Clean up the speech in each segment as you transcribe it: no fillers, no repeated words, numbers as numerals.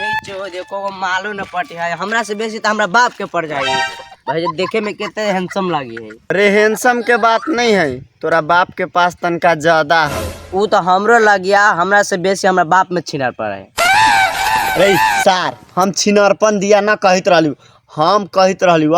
बही चो देखो वो मालूम न पटी है हमरा से बेसी तो हमरा बाप के पड़ जाए भाई जे देखे में कितने हैंडसम लागी है। अरे हैंडसम के बात नहीं है, तोरा बाप के पास तनका ज्यादा है। ऊ तो हमरो लगिया, हमरा से बेसी हमरा बाप में छिनर पड़े है। अरे सार, हम छिनरपन दिया ना कहत रहलू, हम कहत रहलू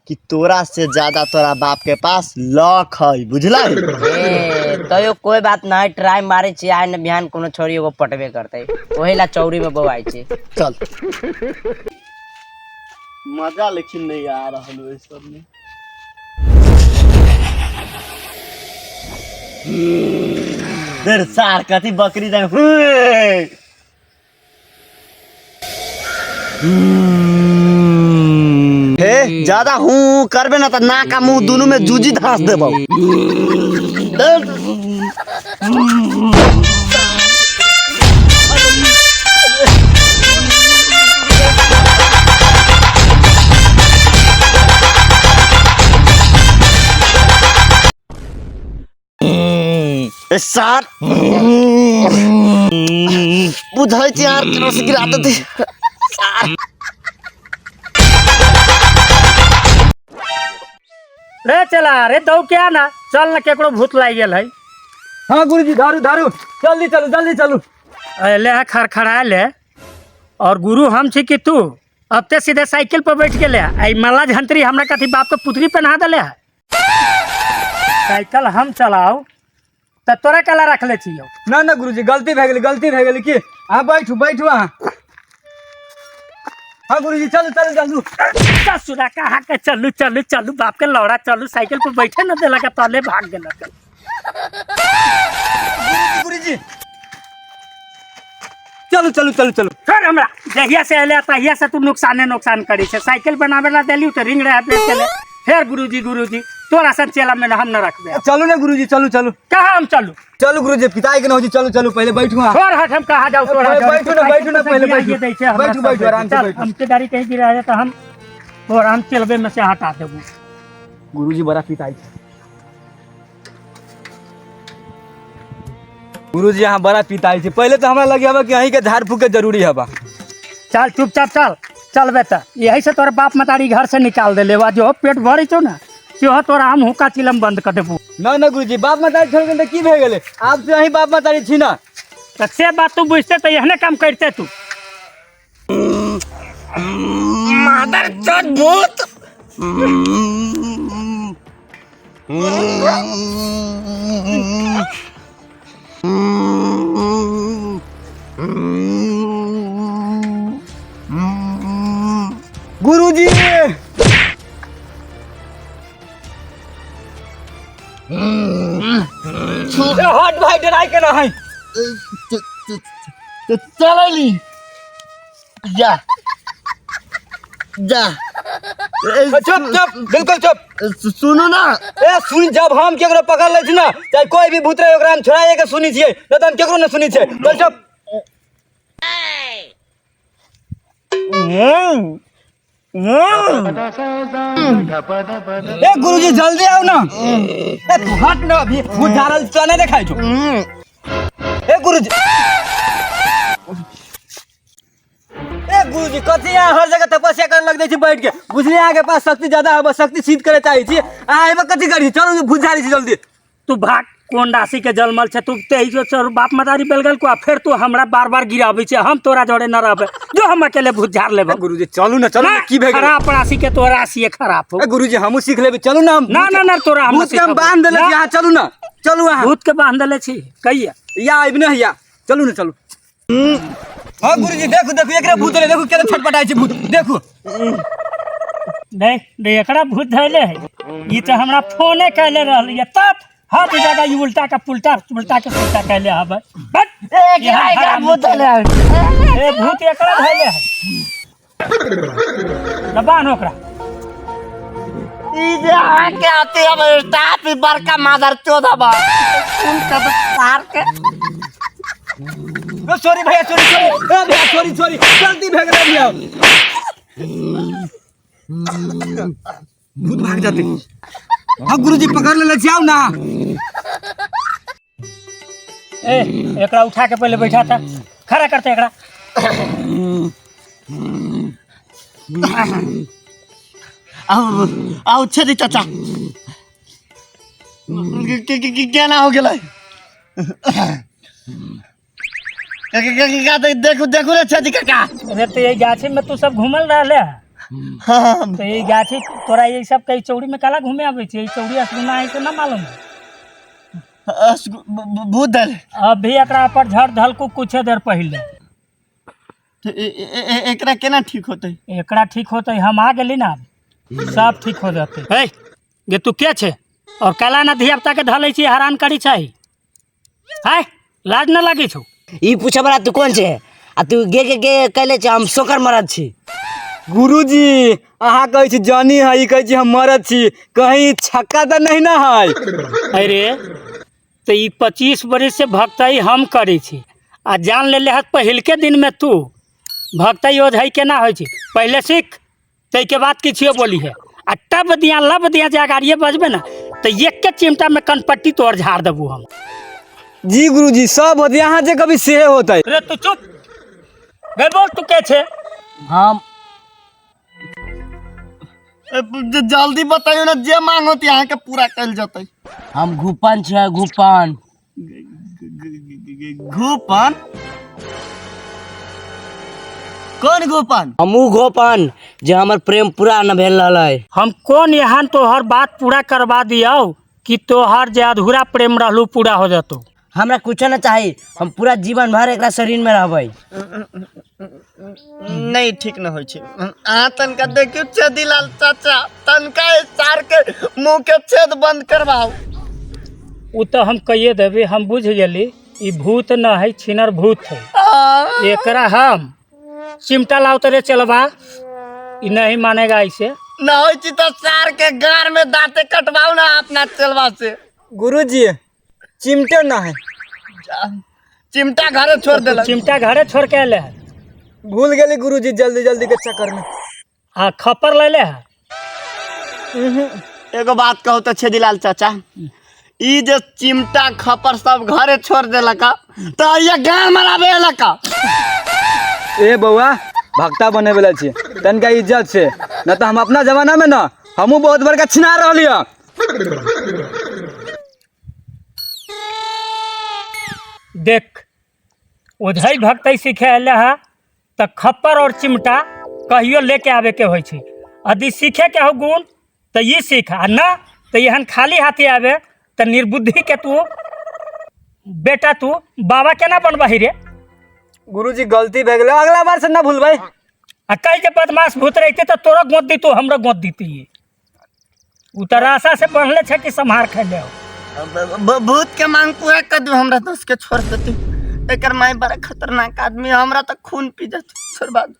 कि तोरा से ज्यादा तोरा बाप के पास लक है, बुझला? ए तयो कोई बात नहीं, ट्राई मारे छी, आइ न बिहान कोनो छोरी एगो पटबे करते, ओही ला चौरी में बौआई छी। चल मजा लेकिन नहीं आ रहा है सब में। देर सार कथी बकरी जाए। हे ज्यादा हूँ करबे ना त नाक आ मुंह दुनू में जूजी धास देबौ। ए सार बुझै छी यार केना से गिरा देते। रे चला रे दौ क्या ना चल ना केकरो भूत लागि गेल है। हाँ गुरुजी धारू धारू जल्दी चलू जल्दी चलू। अले है खड़खड़ा ले और गुरु हम छी कि तू अब ते सीधे साइकिल पर बैठ गेले आई मला झंतरी हमरा कथी बाप के पुतरी पहना देले है। साइकिल हम चलाओ त तोरा कला रखले छियौ। ना ना गुरुजी गलती भए गेलै, गलती भए गेलै की अहाँ बैठू बैठू अहाँ। हाँ गुरुजी चलू चलू चलू। ससुरा कहाँ के चलू चलू चलू बाप के लौड़ा चलू, साइकिल पर बैठे न देलक तले भाग गेलक। गुरुजी चलू चलू चलू चलू। फिर हमरा जहिया से अयले तहिया से तू नुकसाने नुकसान करी छे। साइकिल बनावे ला देली तो रिंग रहे बेच देले। फिर गुरुजी गुरुजी तोरा सन चेला में हम न रखबे। चलू ना गुरुजी चलू चलू। कहाँ हम चलू? चलू गुरुजी पिताई के न हो जी, चलू चलू पहले बैठू अहाँ। छोड़ हट हम कहाँ जाऊ तोरा पहले जाऊ। बैठू ना, बैठू ना, पहले गिराइए बैठू। दै छै हमरा बैठू, सब बैठू, आराम से चल, बैठू। हम के गाड़ी कहीं गिरा जाए तो हम तोरा हम चलबे में से हटा देबू। गुरुजी बड़ा पिताई छै। गुरुजी अहाँ बड़ा पिताई छै। पहले तो हमरा लगे हबा कि अहीं के झाड़ फूक के जरूरी हबा। चल चुपचाप चल चलबे त यही से तोरा बाप मतारी घर से निकाल देले बा, जो पेट भरे छौ ना सेहो तोरा हम हुक्का चिलम बंद कर देबू। ना ना गुरुजी बाप मतारी छोड़ गेल त की भए गेलै, आब से अहीं बाप मतारी छी ना। त से बात तू बुझते त एहने काम करते तू। मादर चोद भूत। गुरुजी हट भाई डराई के ना है। चलली जा जा। चुप चुप बिल्कुल चुप। सुनू ना। ए सुन, जब हम केकरो पकड़ लै छी ना चाहे कोई भी भूत रहे ओकरा हम छोड़ाए के सुनी छियै, न त हम केकरो न सुनी छियै। चल चुप। ए गुरुजी जल्दी आओ ना। ए तू हट ना अभी भूत जा रहल छौ, नहीं देखाइ छौ। ए गुरुजी, ए गुरुजी कथी यहाँ हर जगह तपस्या करे लग जाइ छी बैठ के, बुझलियै अहाँ के पास शक्ति ज्यादा है, शक्ति सिद्ध करे चाहै छी, अहाँ एहिमे कथी करी? चलू भूत झाड़ी छी जल्दी। तू भाग, कोन राशि के जन्मल छै तू? तेही जो चोर बाप मतारी बेल गेल को, फिर तू हमरा बार बार गिराबै छै, हम तोरा जोड़े न रहबै, जो हम अकेले भूत झाड़ लेबै। गुरुजी चलू ना, चलू ना, की भए गेल? खराब राशि के तोरा राशि खराब हो। ए गुरुजी हमहूँ सीख लेबै, चलू ना हम। ना, ना, ना, तोरा हम भूत के हम सिखबै। बांध देले छी, ना। अहाँ चलू ना, चलू अहाँ। भूत के बांध देले छी कहिया? या आबि ने हैया, चलू ना चलू। हाँ गुरुजी देखू देखू एकरा भूत रे, देखू केना छटपटाइ छै भूत, देखू। नहीं नहीं एकरा भूत धैले है, ई तऽ हमरा फोने कैले रहलियै तब हर जगह ई उल्टा के पुल्टा उल्टा के पुल्टा कैले हबै। बट एकरा एकरा भूत धैले है। ए भूत एकरा धैले है। ल बान्ह ओकरा। ई जे अहाँ के आते अब स्टाफ ई बड़का मादर चोद हबा। उनका तो पार के। ओ सॉरी भैया, सॉरी, सॉरी। ए भैया, सॉरी, सॉरी। जल्दी भाग रहे भैया। भूत भाग जाते। हाँ गुरुजी पकड़ ले, जाओ ना। ए एकरा उठा के पहले बैठा था, खड़ा करते एकरा। आओ आओ छेदी चाचा, केना हो गेलै? देखू देखू रे छेदी काका। अरे तो यही गाछी में तू सब घूमल रहले है? हाँ। तो यही गाछी तोरा यही सब कई चौड़ी में काला घूमे आबै छै? ई चौड़ी असगुना है से ना मालूम है। भूत दल। अभी एकरा पर झड़ धलकू कुछ देर पहले। तो एकरा केना ठीक होतै? एकरा ठीक होतै, हम आ गेली ना, सब ठीक हो जतै। हे गे, तू के छे और काला ना धिया पुता के धलै छी, हैरान करी छै? हाय, लाज न लागे छौ? ई पूछे बला तू कोन छे आ तू गे गे गे कैले छे? हम सोकर मरद छी। गुरुजी, अहाँ कहै छी जनी है, ई कहै छी हम मरद छी, कहीं छक्का तऽ नहीं ना है? अरे तो ई 25 बरिस से भक्तई हम करै छी आ जान लेले हत पहिलके दिनमे तू भक्तई ओझई केना होइ छै। पहिले सीख, ताहिके बाद किछियो बोली है। आ तब दिया लब दिया जे अगाड़िए बजबे ना तऽ एके चिमटामे कनपट्टी तोड़ झाड़ देबू हम। जी गुरुजी, सब होते, अहाँ जे कभी सेहे होतै। रे तू चुप गे, बोल तू के छे? हम जल्दी बताइयो ना, जे मांग होती अहाँ के पूरा कल जतै। हम घुपन छै, घुपन। घूपन? कौन घूपन? हम उ घोपन जे हमर प्रेम पूरा न भेल रहलै। हम कौन एहन तोहर बात पूरा करवा दियौ कि तोहर जे अधूरा प्रेम रहलू पूरा हो जतौ? हमरा कुछो न चाही, हम पूरा जीवन भर एकरा शरीर में रहबै। नहीं, ठीक न होइ छै। अहाँ तनका देखियौ छेदीलाल चाचा, तनका एहि सार के मुंह के छेद बंद करवाओ। ओ तऽ हम कहिए देबै। हम बुझि गेली, ई भूत न है, छिनर भूत है। एकरा हम चिमटा लाओ तरे चलबा, ई नहीं मानेगा ऐसे। न होइ छै तऽ सार के गार में दांते कटवाओ ना अपना चलवा से। गुरुजी, चिमटे ना है। चिमटा घरे छोड़ देलक। चिमटा घरे छोड़ के अयले है? भूल गेली गुरुजी, जल्दी जल्दी के चक्कर में। आ खप्पर लैले है? एगो बात कहू तऽ छेदीलाल चाचा, ई जे चिमटा खपर सब घरे छोड़ देलक तऽ ये गान मराबे लक। ए बौआ, भक्ता बने वाला छी, तनका इज्जत से न तऽ हम अपना जमाना में न हमहूँ बहुत बड़का छिना रहली है। देख, ओझै भक्तै सीखे अयले है तऽ खप्पर और चिमटा कहियो लेके आबे के होइ छै। यदि सीखे के हो गुण तऽ ई सीख, आ न तऽ एहन खाली हाथे आबे तऽ निर्बुद्धि के तू बेटा, तू बाबा केना बनबही रे? गुरुजी, गलती भए गेलै, अगला बार से न भूलबै। आ कहीं जे बदमाश भूत रहिते तऽ तोरो गोद दितौ, हमरो गोद दिती। उ तऽ राशा से बढ़ले छै कि सम्हार खैले हो। भूत के मांग पूरा कर दू, हमरा दोस्त के छोड़ देती। एकर माई बड़ा खतरनाक आदमी है, हमरा तऽ खून पी जात, छोड़बा दू।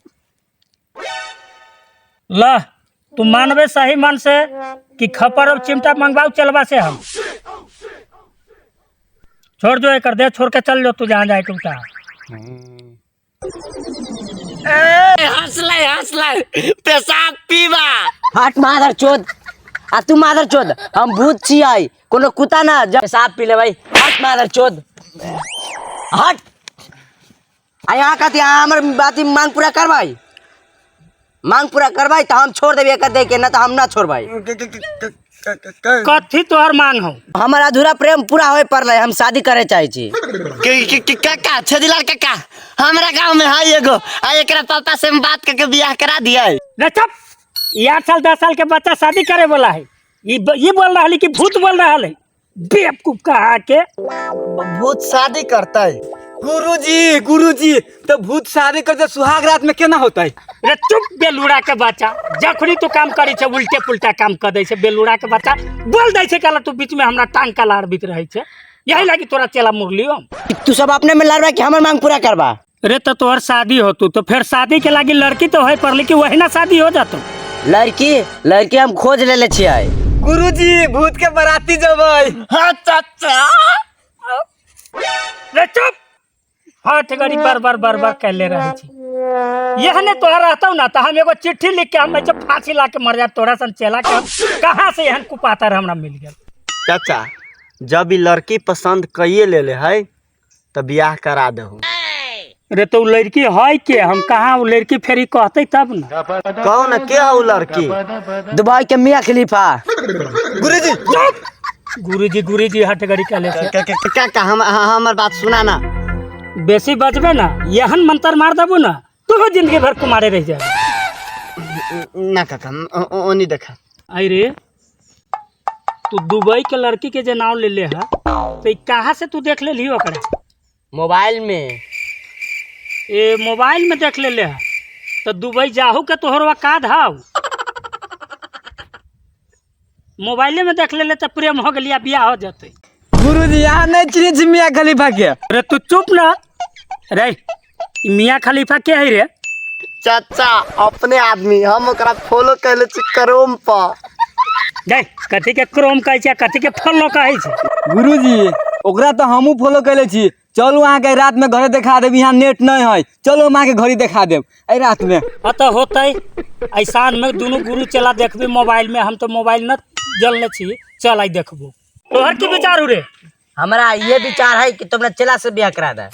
ल, तू मानबे सही मन से कि खपर और चिमटा मंगवाऊ चलवा से? हम छोड़ जो, एकर दे छोड़ के चल जो तू जहाँ जाए के उता। ए हंसलै हंसलै, पेशाब पीबा। हट मादर चोद, आ तू मादर चोद, हम भूत छियै, कोनो कुत्ता ना जब पेशाब पी लेबै। हट मादर चोद, हट। आ यहाँ कथी? अहाँ हमर बात मांग पूरा करबै? मांग पूरा करबै तऽ हम छोड़ देबै एकर दे के, ना तऽ हम ना छोड़बै। कथी तोहर मांग हो? हमर अधूरा प्रेम पूरा होय पड़लै, हम शादी करे चाहै छी। काका, छेदीलाल काका, हमरा गांव में है एगो, आ एकरा पापा से हम बात करके बियाह करा दिया। रे चुप, ई 8 साल 10 साल के बच्चा शादी करे वाला है? ई बोल रहा है कि भूत बोल रहा है? बेवकूफ कहा के। भूत शादी करता है? गुरुजी, गुरुजी, तऽ भूत शादी करते सुहाग रात में केना होतै? रे चुप बेलूरा के बच्चा, जखनी तू काम करै छै उल्टे पुल्टा काम कर दै छै। बेलूरा के बच्चा, बोल दै छै काला तू बीच में हमरा टांग का लारबित रहै छै, यही लागी तोरा चेला मुरलियो हम। तू सब अपने में लड़बा कि हमर मांग पूरा करबा? रे तो तोहर शादी होतू तो फिर शादी के लागी लड़की तो है पड़ली कि वही ना शादी हो जातो? लड़की? लड़की हम खोज लेले छियै। गुरुजी, भूत के बराती जबै। हाँ चाचा। रे चुप, हट गरी, बार बार बार बार कहले रहै छी। यह ने तोहर रहतौ ना तऽ हम एगो चिट्ठी लिख के हम ऐसे फांसी ला के मर जाए। तोरा सन चेला के हम कहाँ से एहन कुपातर हमरा मिल गेल। चाचा, जब ई लड़की पसंद कइए लेले है तऽ बियाह करा दहू। रे तो उ लड़की है के हम कहाँ उ लड़की फेरी कहते तब ना। कहो ना के हौ लड़की? दुबई के मियाँ खलीफा। गुरुजी गुरुजी गुरुजी हट गड़ी काले से। काका हम हमर बात सुना ना। बेसी बजबे ना यहन मंत्र मार देबो ना तू जिंदगी भर कुमारे रह जाए। ना काका ओनी देखा। अरे तू दुबई के लड़की के जे नाम ले ले है तो कहाँ से तू देख ले ली ओकरा? मोबाइल में। ए मोबाइल में देख ले ले है तो दुबई जाहू के तोहर औकात हाउ? मोबाइले में देख ले ले तो प्रेम हो गलिया बियाह हो जते। गुरुजी यहाँ नहीं चिन्है छी मियाँ खलीफा के। अरे तू चुप ना रे, ई मियाँ खलीफा के है रे? चाचा अपने आदमी, हम ओकरा फॉलो कैले छी क्रोम पर। जाय कथी के क्रोम कहै छै कथी के फॉलो कहै छै? गुरुजी ओकरा तो हमहूँ फॉलो कैले छी। चलू अहाँके रात में घरे देखा देब, यहाँ नेट नहीं है। चलू हम अहाँके घड़ी देखा देब एहि रात में। अतः होतै ऐसा में दुनू गुरु चला देखबी मोबाइल में, हम तो मोबाइल न जलने छी, चल आई देखबो। तोहर की विचार हो रे? हमरा ये विचार है कि तुमने चेला से ब्याह करा दे।